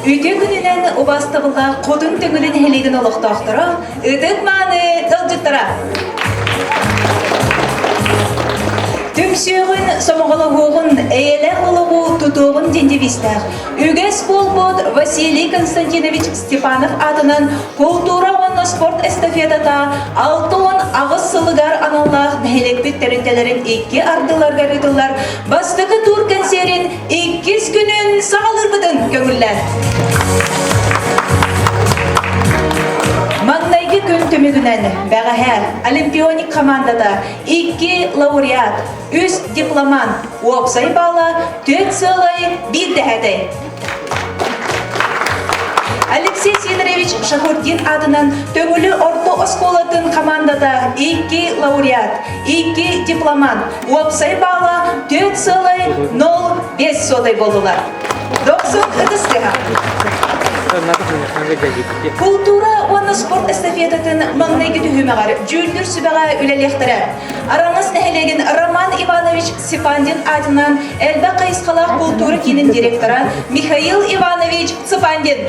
Үтүө күнүнэн убаастабыллаах Хотун Төҥүлү нэһилиэгин олохтоохторо, ытык-мааны ыалдьыттара! Түмсүөҕүн, сомоҕолоһуоҕун, эйэлээх олоҕу тутуоҕун диэн девизтээх үгэс буолбут Василий Константинович Степанов аатынан култуура уонна спорт эстафетата 68 сылыгар аналлаах нэһилиэкпит тэрилтэлэрин икки ардыларыгар ыытыллар бастакы тур кэнсиэрин иккис күнүн саҕалыырбытын көҥүллээн. Маҥнайгы күн түмүгүнэн бэҕэһээ Олимпионик хамаандата икки лауреат, үс дипломант, уопсай баала түөрт сыалай биир дэһээтэй. Алексей Сидорович Шахурдин аатынан Төҥүлү орто оскуолатын хамаандата икки лауреат, икки дипломант, уопсай баала түөрт сыалай 0,5 сотай буоллулар. Дохсун ытыс тыаһа. Култуура уонна спорт эстафетатын маҥнайгы түһүмэҕэр дьүүллүүр сүбэҕэ үлэлиэхтэрэ. Араҥас нэһилиэгин Роман Иванович Цыпандин аатынан элбэх хайысхалаах култуура киинин директора Михаил Иванович Цыпандин.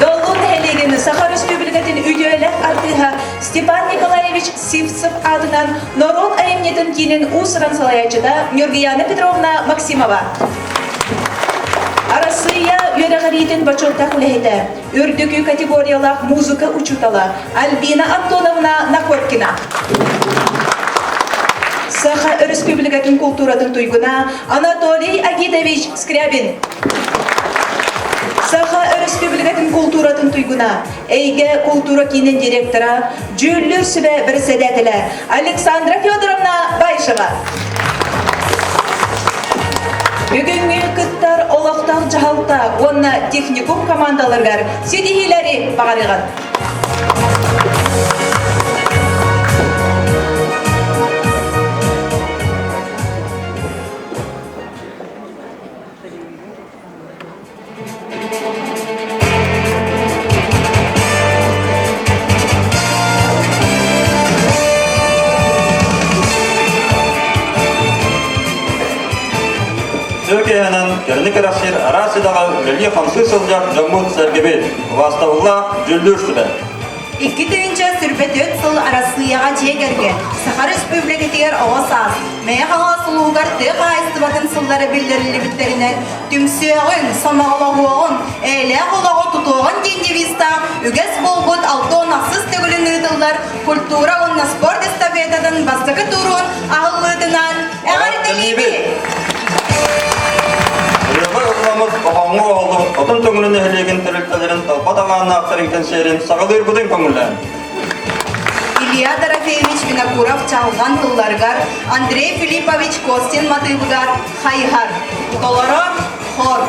Доллу нэһилиэгин Саха Өрөспүүбүлүкэтин үтүөлээх артыыһа Степан Николаевич Сивцев аатынан норуот айымньытын киинин уус-уран салайааччыта Ньургуяна Петровна Максимова. Арассыыйа үөрэҕириитин бочуоттаах үлэһитэ, үрдүкү категориялаах музыка учуутала Альбина Антоновна Находкина. Саха Өрөспүүбүлүкэтин култууратын туйгуна Анатолий Агитович Скрябин. Саха Өрөспүүбүлүкэтин култууратын туйгуна, Эйгэ култуура киинин директора, дьүүллүүр сүбэ бэрэссэдээтэлэ Александра Федоровна Баишева. Бүгүҥҥү кыттар олохтоох дьаһалта уонна техникум командаларыгар ситиһиилэри баҕарыаҕын. Түркиянан кэрни кэрэхсиир араас идэҕэ үлэлии-хамсыы сылдьар дьоммут-сэргэбит, убаастабыллаах дьүүллүүр сүбэ. 2024 сыл Арассыыйаҕа дьиэ кэргэн, Саха Өрөспүүбүлүкэтигэр оҕо саас, Мэйэ Хаҥалас улууһугар тыа хаһаайыстыбатын сыллара биллэриллибиттэринэн түмсүөҕүҥ, сомоҕолоһуоҕун, эйэлээх олоҕу тутуоҕун диэн девизтаах үгэс буолбут 68 төгүлүн ыытыллар культура уонна спорт эстафетатын бастакы туруун аһыллыытынан эҕэрдэлиибит! Ырыаҕа ылламмыт, хоһооҥҥо оһоллубут Хотун Төҥүлү нэһилиэгин тэрилтэлэрин талба талааннаахтарын кэнсиэрин саҕалыырбытын көҥүллээн. Илья Дорофеевич Винокуров чалҕан тылларыгар, Андрей Филиппович Костин матыыбыгар хайыһар, толорор хор.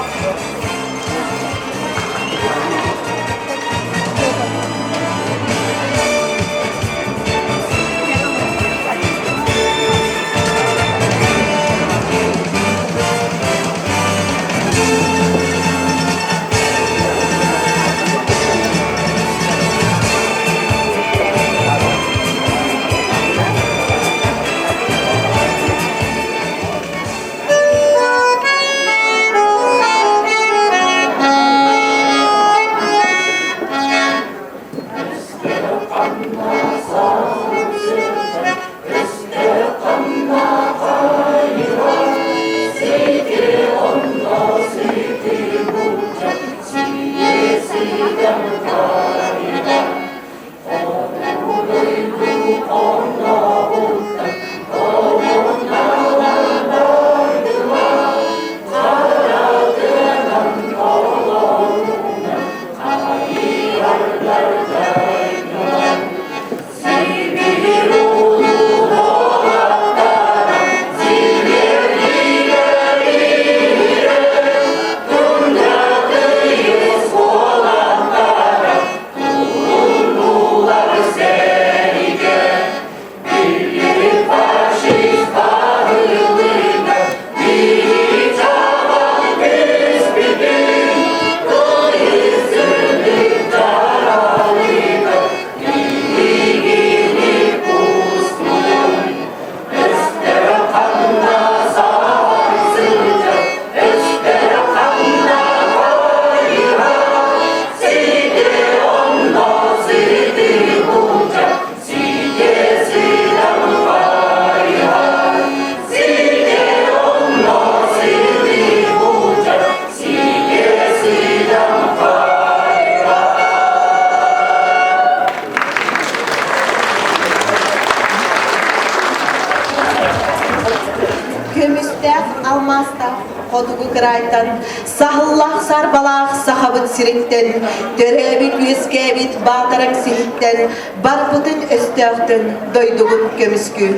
Көмүстээх алмаастаах хотугу кыраайтан, саһыллаах сарбалаах Сахабыт сириттэн, төрөөбүт-үөскээбит Баатараҥ сиһиттэн, барбытын өстөөхтөн дойдугун көмүскүү.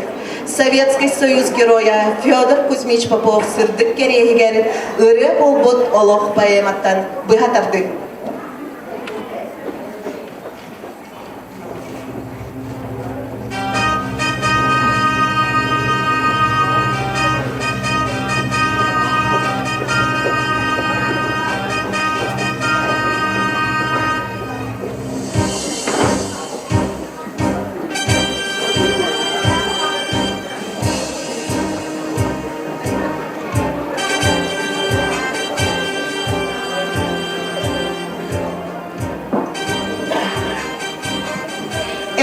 Советский Союз геройа Федор Кузьмич Попов сырдык кэриэһигэр ырыа буолбут олох поэматтан быһа тардыы.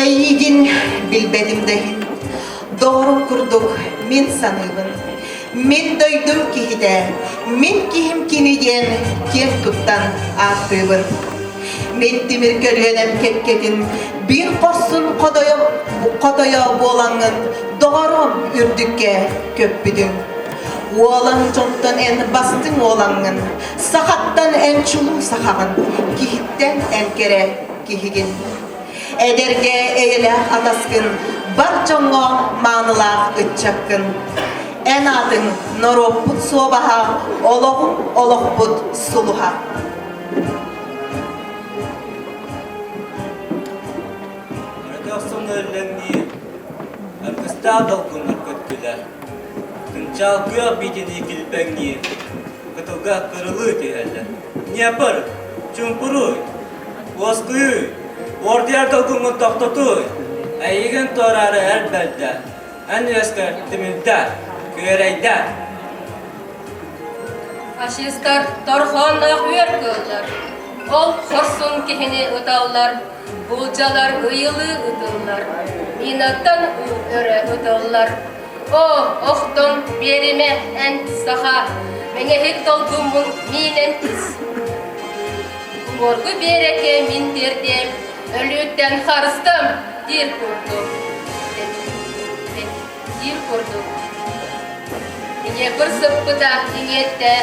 Эйигин билбэтим да иһин, доҕорум курдук мин саныыбын. Мин дойдум киһитэ, мин киһим кини диэн киэн туттан ааттыыбын. Мин тимир көлүөнэм кэккэтин биир хорсун хотойо, хотойо буолаҥҥын доҕорум үрдүккэ көппүтүҥ. Уолан дьонтон эн бастыҥ уолаҥҥын, сахаттан эн чулуу сахаҕын, киһиттэн эн кэрэ киһигин. Эдэргэ эйэлээх атаскын, бар дьоҥҥо маанылаах ыччаккын. Эн аатыҥ норуоппут суобаһа, олоҕуҥ олохпут сулуһа. Өрөтө өллөҥнүүр, аргыстаах долгуннар көттүлэр. Кынчаал күөх биитинии килбэҥниир, кытылга кырылыы түһэллэр. Днепр, чуҥкуруй, уоскуйуй, уордуйар долгуҥҥун тохтотуй, эйигин туораары эр бэрдэ, эн үөскэр тимирдэ, күөрэйдэ. Фашистар торхоонноох үөр кыыллар, ол хорсун киһини ыталлар, булдьалар ыйылыы ытыллар, минаттан уу өрө ытыллар. О, охтон биэримэ эн саха, мэҥэһик долгуммун миинэн ис. Уҥуоргу биэрэкэ мин тиэрдиэм, өлүүттэн харыстам диир курдук. Диир курдук. Днепр сыппыта иҥиэттэ,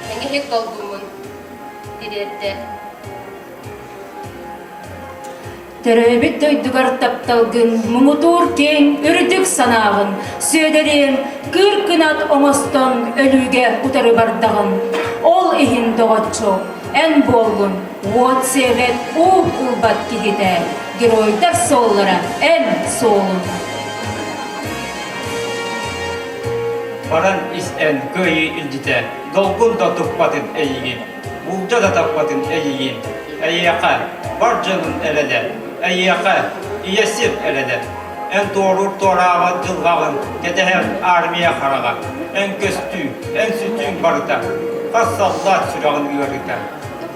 мэҥэһик долгуммун тириэртэ. Төрөөбүт дойдугар тапталгын, муҥутуур киэҥ үрдүк санааҕын, сүөдэриэҥ, кыыр кынат оҥостон өлүүгэ утары бардаҕын. Ол иһин, доҕоччу, эн буоллун, уот сиэбэт, уу ылбат киһитэ, геройдар суоллара эн суолун. Баран ис эн кыайыы илдьитэ, долгун да туппатын эйигин. Булда да таппатын эйигин, эйиэхэ, бар дьонун эрэлэ, эйиэхэ, ийэ сир эрэлэ. Эн туоруур туораабат дьылҕаҕын кэтэһэр армия хараҕа, эн көстүү, эн сүтүүҥ барыта, хас саллаат сүрэҕин ыарыыта.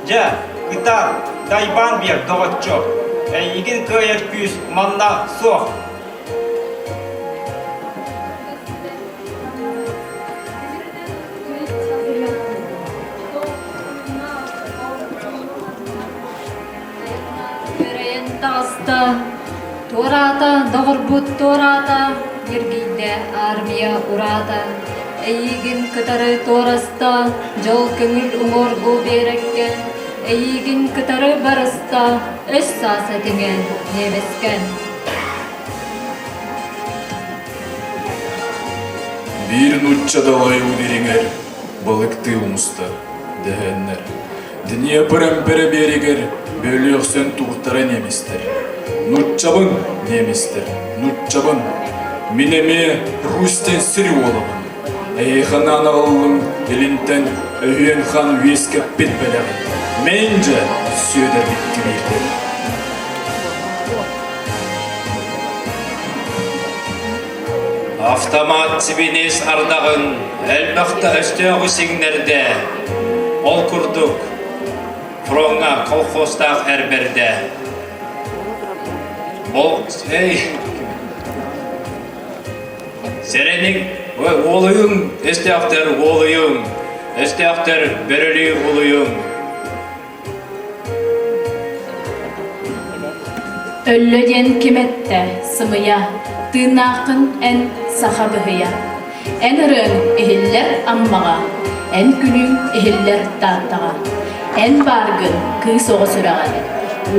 Дьэ, кытаат, дайбаан биэр, доҕоччуок, эйигин кыайар күүс манна суох. Үрэйэн таҕыста, туораата, доҕорбут туораата, ньиргийдэ армия ураата. Эйиигин кытары туораста, дьол көҥүл уҥуоргу биэрэккэ, эйиигин кытары барыста, өс саас этиҥэ, ньиэбэскэ. Биир нуучча далай уу дириҥэр балыктыы умуста, дэһэннэр. Днепр эмпэрэ биэригэр бөлүөхсөн тууртара немистэр. Нуччабын, немистэр, нуччабын. Мин эмиэ Рустен сир уолабын. Эйиэхэ аналлым илинтэн өһүөн хан үөскэппит бэлэҕин. Мин дьэ Сүөдэрбит кибиирдэр. Автомат сибиниэс ардаҕын элбэхтэ өстөөҕү сиҥнэрдэ. Ол курдук, фроҥҥа колхозтаах эр бэрдэ. Ол, эй, сэрэниҥ, уолуйуҥ, өстөөхтөр уолуйуҥ, өстөөхтөр бөрөлүү улуйуҥ. Өллө диэн ким эттэ, сымыйа, тыыннааххын эн саха быһыйа. Эн ырыаҥ иһиллэр Аммаҕа, эн күлүүҥ иһиллэр Тааттаҕа. Эн бааргын кыыс оҕо сүрэҕэр,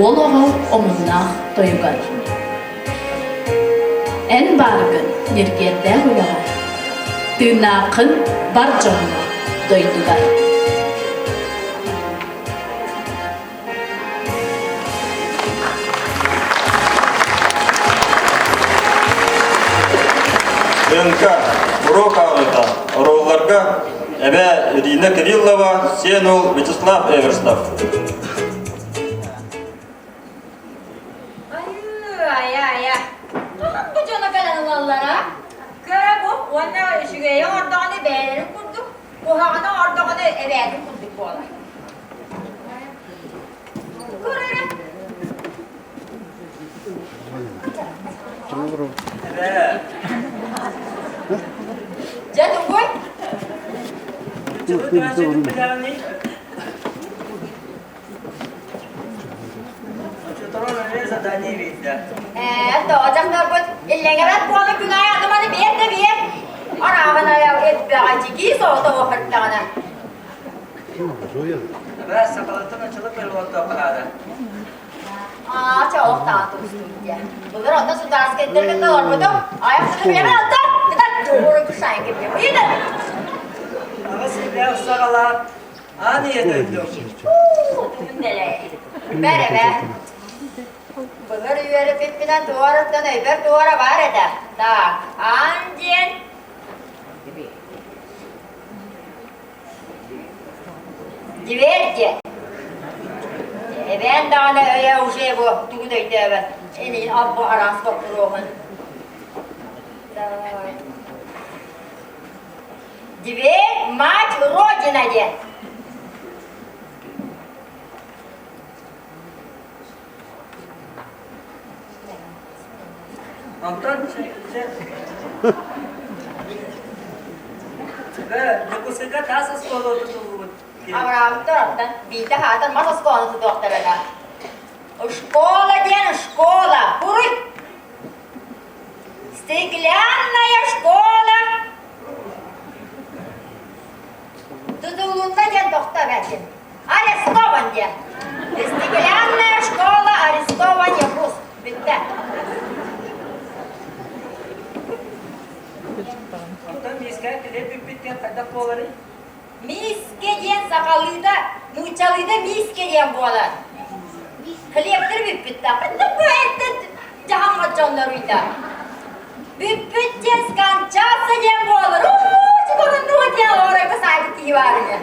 уол оҕо омуннаах тойугар. Эн бааргын ньиргиэрдээх үлэҕэр, тыыннааххын бар дьоҥҥо, дойдугар. ДНК уруок ааҕыыта оруолларга эбээ Ирина Кириллова, сиэн уол Вячеслав Эверстов. Айыы-айа-айа. Хаһан бу дьоно кэлэн ылаллара? Көрө бу уонна үчүгэйи оҥордоҕуна бэйэлэрин курдук, куһаҕаны оҥордоҕуна эбээтин курдук буолар. Көр эрэ. Дьэ тугуй? Ээ, тоҕо дьахтарбыт иллэҥэбэт буола күн аайы аны-маны биэр да биэр. Арааһын айа элбэҕэ дьигии соҕотоҕу хырдаҕына. Аа, чэ, охтаан тубустум дии. Былыр онно судаарскайдарга толорбутум. Айах сыты билэбин оттон, кытат тууру кушайын кимҥэ. Ыйытар. Аҕыс илээх саҕалаах Аан ийэ дойду. Тугун дэлэй. Бэр эбэ. Былыр үөрэппиппинэн туораттан өйбөр туора баар этэ. Так, аан диэн Дверь диэн. Эбээн даҕаны өйө уже бу тугу да өйдөөбөт. Ини бу араас боппуруоһун. Дверь, мать, Родина диэн. Онтон Дьокуускайга таас оскуола тутуллубут. Абыраабыттар оттон биирдэ хаатар мас оскуоланы тутуохтара да. Школа диэн школа. Куруй. Стеклянная школа Тутулунна диэн тохто эбэтин. Арестован диэн. Стеклянная школа арестован Якус. Бүттэ. Онтон миискэ килиэп бүппүт диэн хайдах буоларый? Миискэ диэн сахалыыта, нууччалыыта миискэ диэн буолар. Хлебтэр бүппүт да. Дьаһаммат дьонноруйда. Бүппүт диэн скончаться диэн буолар. Уу, чугуруннуу диэн оҕоройго саайбыт киһи баар ини.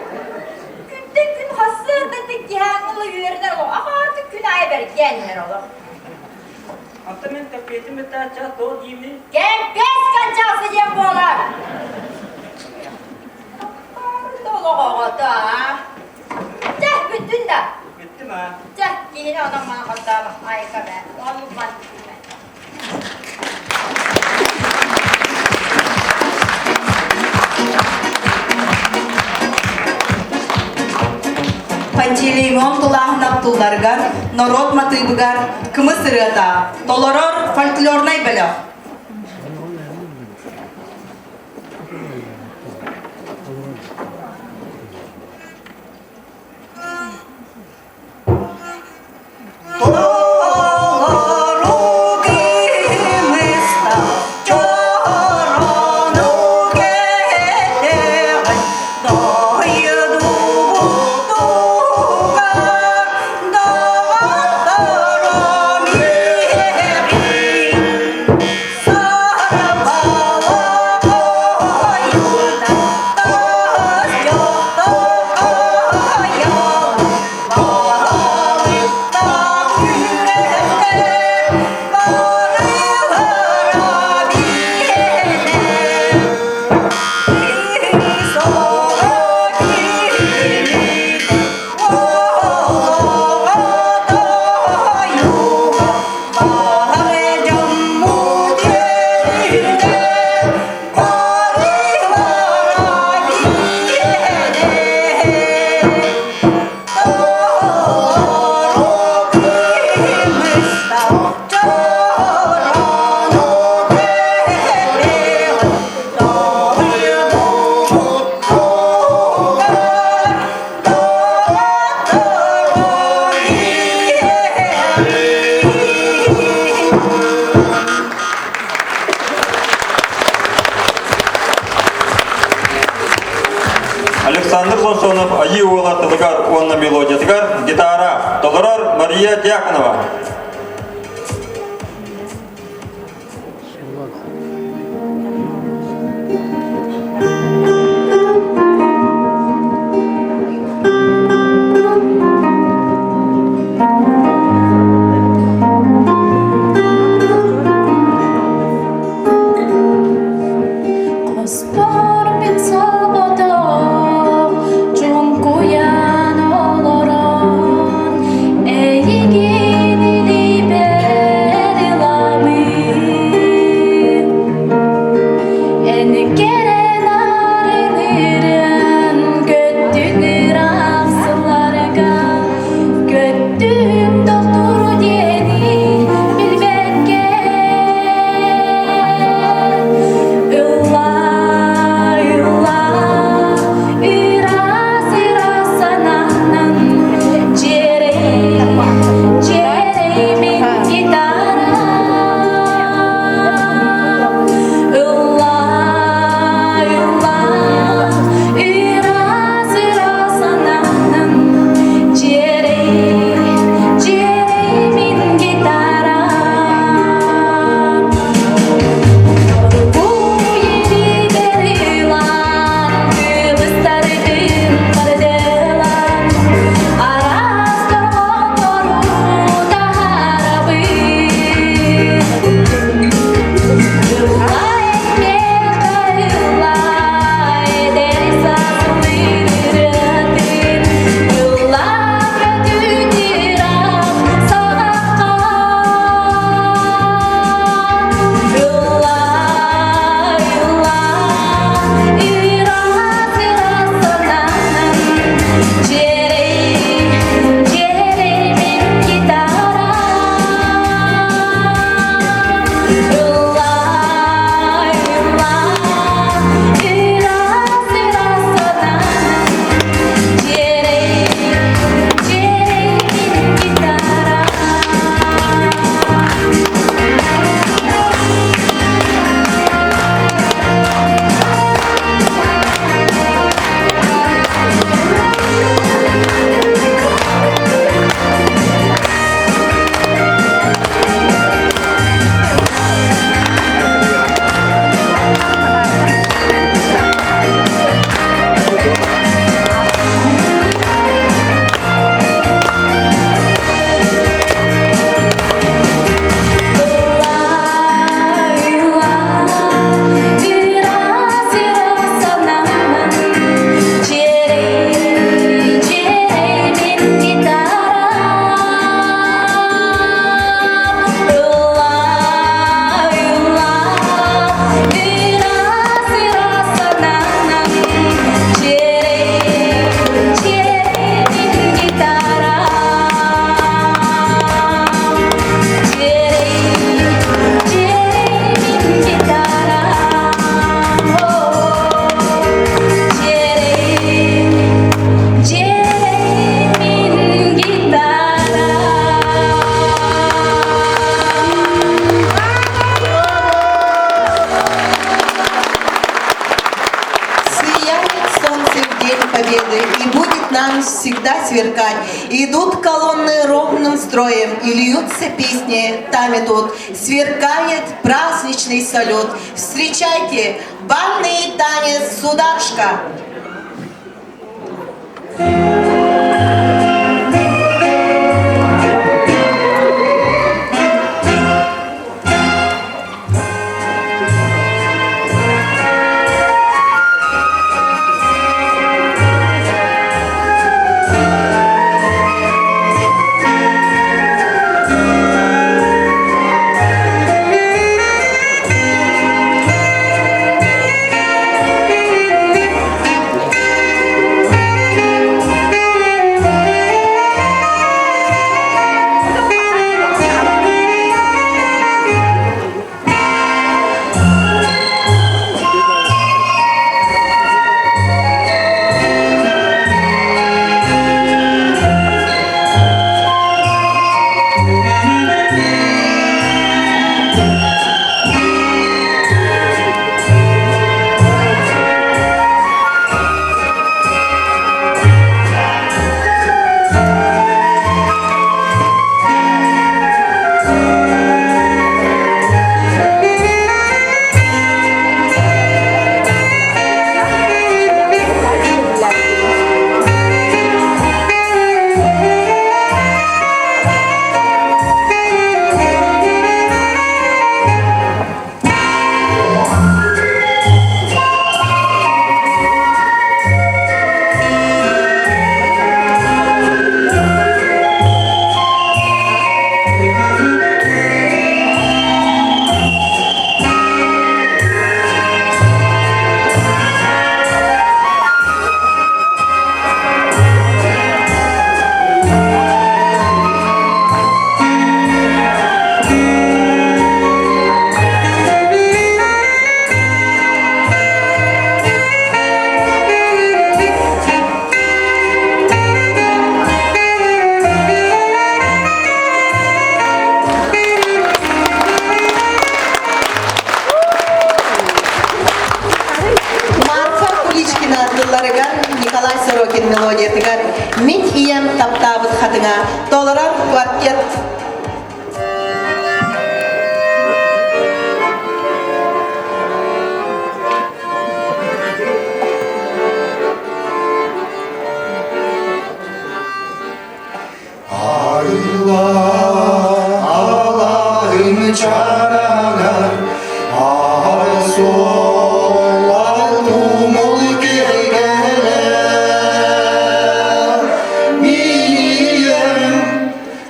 Күнтэн күн хассыарда тиккиһээҥҥэ ыла үөрэнэр олох. Ахаартык күн аайы бэргээн иһэр олох. Онтон мин кэппиэтим бытаачча тоҕо диимий? Кэмпиэс скончался диэн буолар. Олох оҕото, а? Чэ, бүттүн да. Бүттүм аа. Чэ, киһини онон маан хаттаама, айка бээ. Оннук ман бүттүмэ. Пантелеймон тулааһынап тылларыгар, норуот матыыбыгар кымыс ырыата толорор фольклорнай бөлөх. Александр Сосонов Айыы уола тылыгар уонна мелодиятыгар гитара толорор Мария Дьяконова. Хоспор мин соҕотох чуҥкуйан олорон эйигин илиибэр ылабын. Эн кэрэн арынырын көттүн ыраах сылларга көттүм тохтур диэни билбэккэ Ылла, ылла, ыраас ыраас санаанан дьиэрэй, дьиэрэй мин гитарам. Ылла, ылла, ыраас ыраас санаанан дьиэрэй, дьиэрэй мин гитарам. Сияет солнце в день победы и будет нам всегда сверкать. Идут колонны ровным строем и льются песни там и тут. Сверкает праздничный салют. Встречайте, бальный танец «Сударшка». тылларыгар Николай Сорокин мелодиятыгар «Мин ийэм таптаабыт хатыҥа» толорор квартет. Аллахын чараҥар аар суол тумул кэргэнэ Миийэм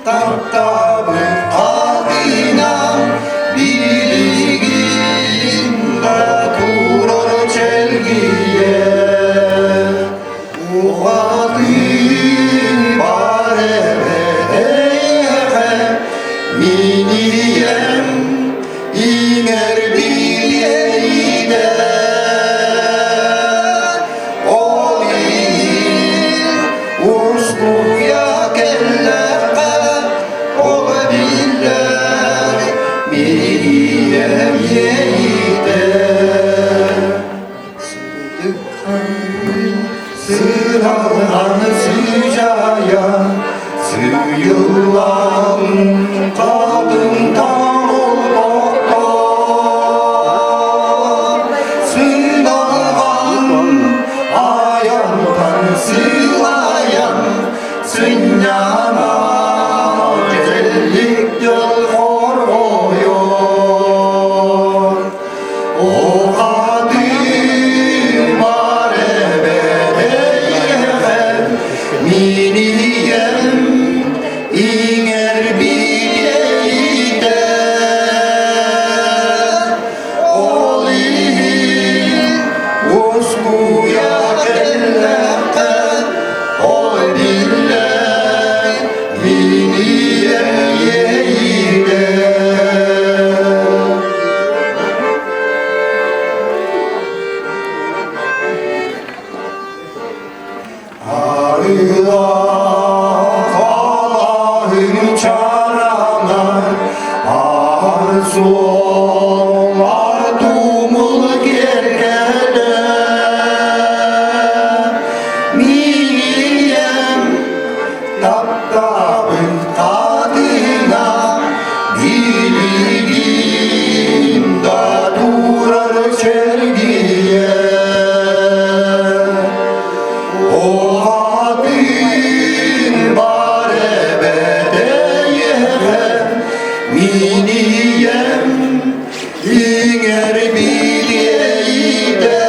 таптабыт хатыҥам билигин да турар чэлгийэ Уҕатын бар эбэһээхэ мин ийэм иҥэр билиэйдэ Ол иһин устуйа кэллэххэ ол биллэр мин ийэм иэйдэ Сыралҕан сыдьаайан, сыыйыллан, хатын тоҥолбокко, сыналҕан айантан сылайан, сынньана дьэллик дьыл хорҕойор. Таптабын хатына Билигин да турар чэргийэ Оҕатын бар эбэтэйэҕэ Мин ийэм иҥэр билиэйдэ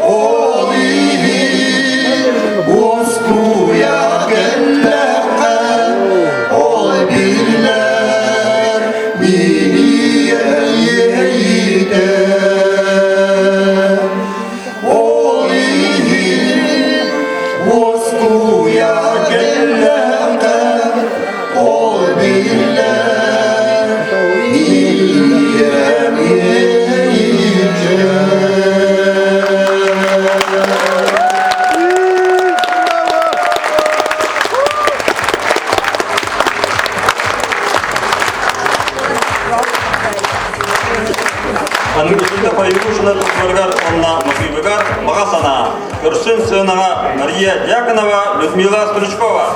Ол иһин уоскуйа кэллэххэ Ол биллэр мин иэйиитэ Ол иһин уоскуйа кэллэххэ Ол биллэр мин иэйиитэ Аныгысында Паюшина тылларыгар уонна матыыбыгар баҕа санаа. Көрсөн сыанаҕа Мария Дьяконова, Людмила Стручкова.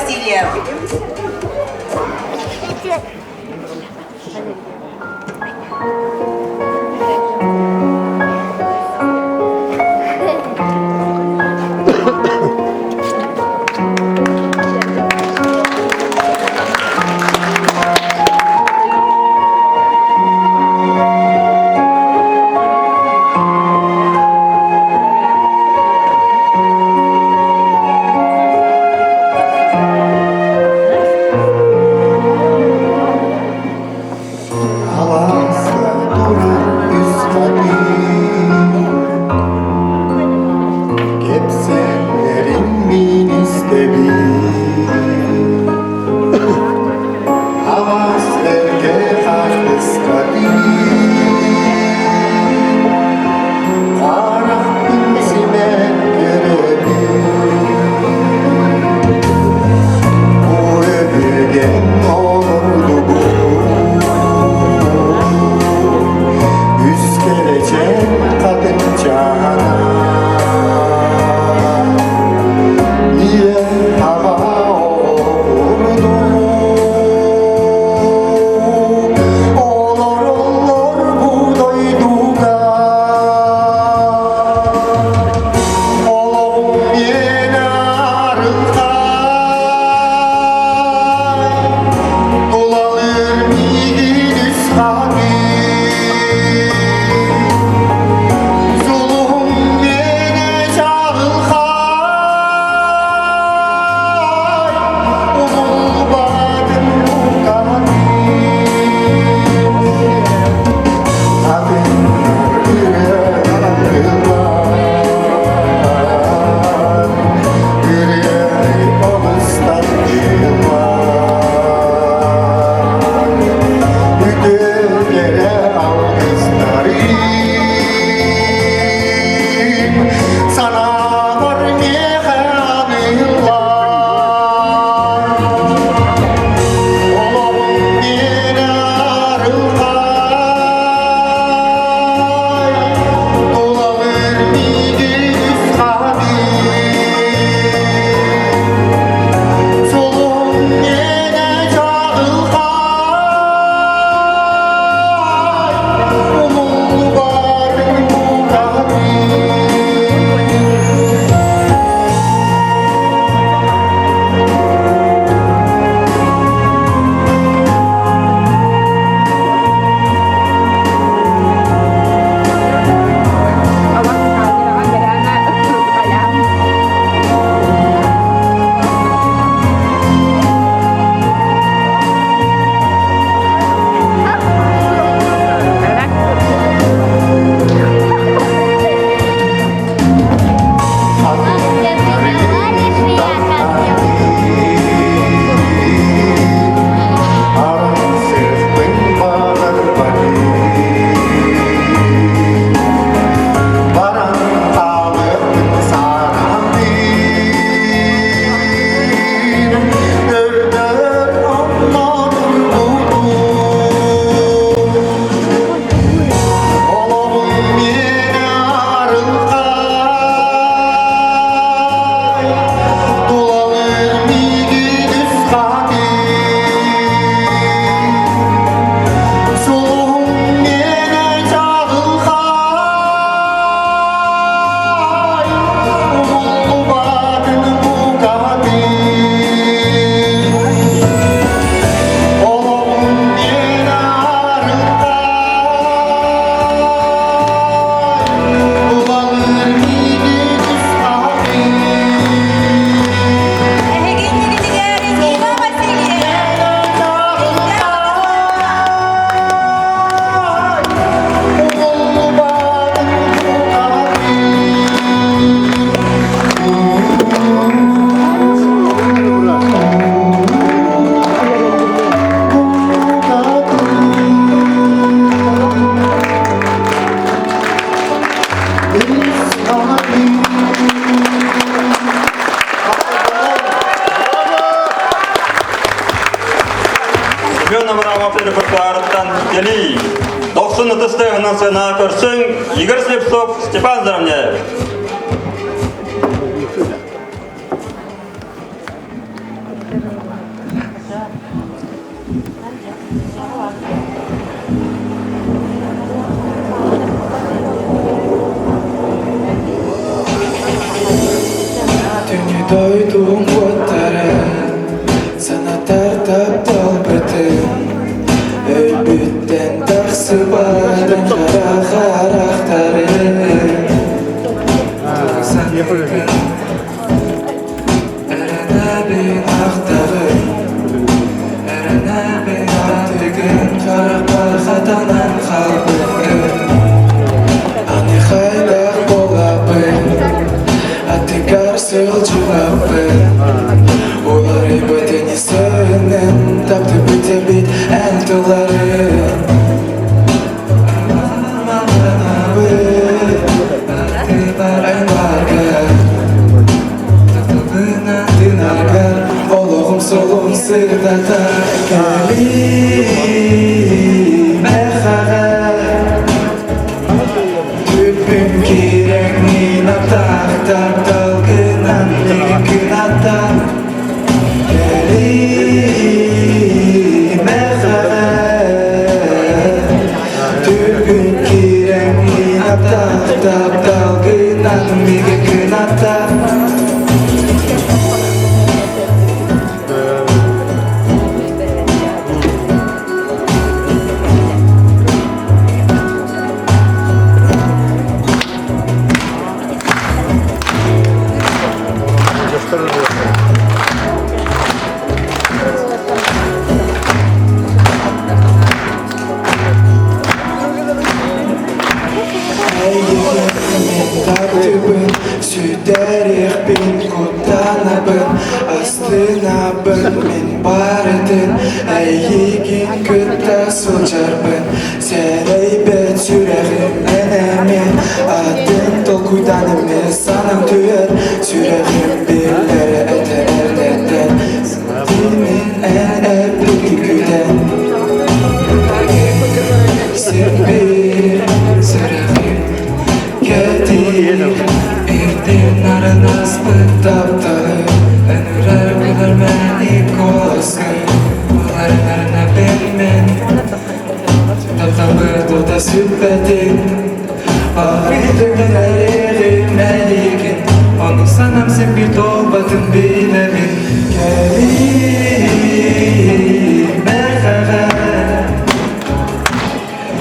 Васильев. Алааска турар үс хатыҥ, Кэпсэллэрин мин истэбин. Алаас эргэ хаартыскатын, Харахпын симэн көрөбүн. Бу өбүгэм олордубут Үс кэрэчээн хатыҥчаана Ийэ аҕа оҕо Олороллор бу дойдуга Олоҕум миэнэ арылхай Тулалыыр миигин үс хаһыы Сулуһум миэнэ чаҕылхай Умулбатын букатын Санаабар миэхэ аныыллар Олоҕум миэнэ арылхай, тулалыыр миигин үс хаһыы. Сулуһум миэнэ чаҕылхай, умуллубатын букатын. Олоҕум миэнэ арылхай, тулалыыр миигин үс хатыҥ. Сулуһум миэнэ чаҕылхай, умуллубатын букатын. Олоҕум миэнэ арылхай, тулалыыр миигин үс хатыҥ. Эһиги иннигитигэр Нина Васильева. Семен Абрамов репертуарыттан кэлии. Дохсун ытыстыгынан сына көрсүҥ Игорь Слепцов, Степан Заровняев. тылларын Тынаргар олоҕум солун сырдата кэлиимэхаҕа Түппүн кирэҥин атах тапталгынан миигин кынатта Кэлиимэхаҕа Түппүн кирэҥин атах тапталгынан миигин кынатта. Таптыыбын, сүтэриэхпин куттанабын, астынабын мин барытын эйигин кытта сылдьарбын сэрэйбэт сүрэҕим эн эмиэ атын толкуйдан эмиэ санаҥ түһэр сүрэҕим биллэр этэ эрдэттэн мин эн эппиккин күүтэн Сирбир сүрэҕим кэтиир Ирдин нарын аспыт тапталы Ынырар кылар мэник куоласкын Уларынарына билмен Тапталбы тута сүппэтин Ахитыгын эйигин Ону санам син bir толбатын билэбин Кэлиимэхэ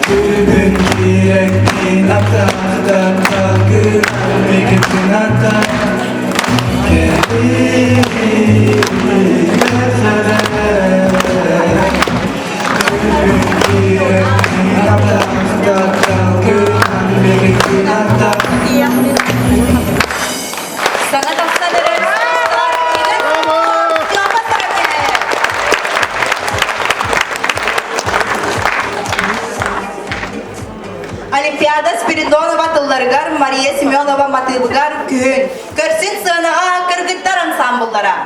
Күлүгүн кииреккин атахтан талгынан мигитин ата Кэлиимэхэ Күлүгүн кииреккин атахтан талгынан мигитин ата. Саҥа тахсан эрэр сулустар Игорь Степа Воробьев. Олимпиада Спиридонова тылларыгар Мария Семенова матыыбыгар күһүн көрсүн сыанаҕа кыргыттар ансамбллара.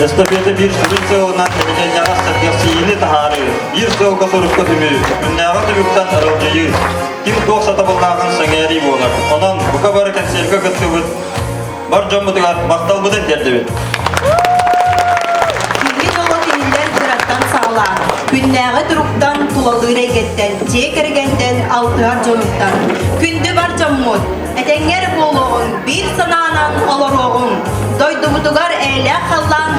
Эстафета биир сүрүн сыалынан нэһилиэнньэҕэ сэргэхсийиини таһаарыы, биир сыалга сорукка түмүү, күннээҕи түбүктэн аралдьыйыы, ким туох сатабыллааҕын сэҥээрии буолар. Онон бука бары кэнсиэргэ кыттыбыт бар дьоммутугар махталбытын тиэрдэбит. Киһи дьоло тиһиллэр кыраттан саҕалаан, күннээҕи туруктан, тулалыыр эйгэттэн, дьиэ кэргэнтэн, алтыһар дьонуттан. Күндү бар дьоммут, этэҥҥэ эрэ буолуоҕуҥ, биир санаанан олоруоҕуҥ. Дойдубутугар эйэлээх халлаан.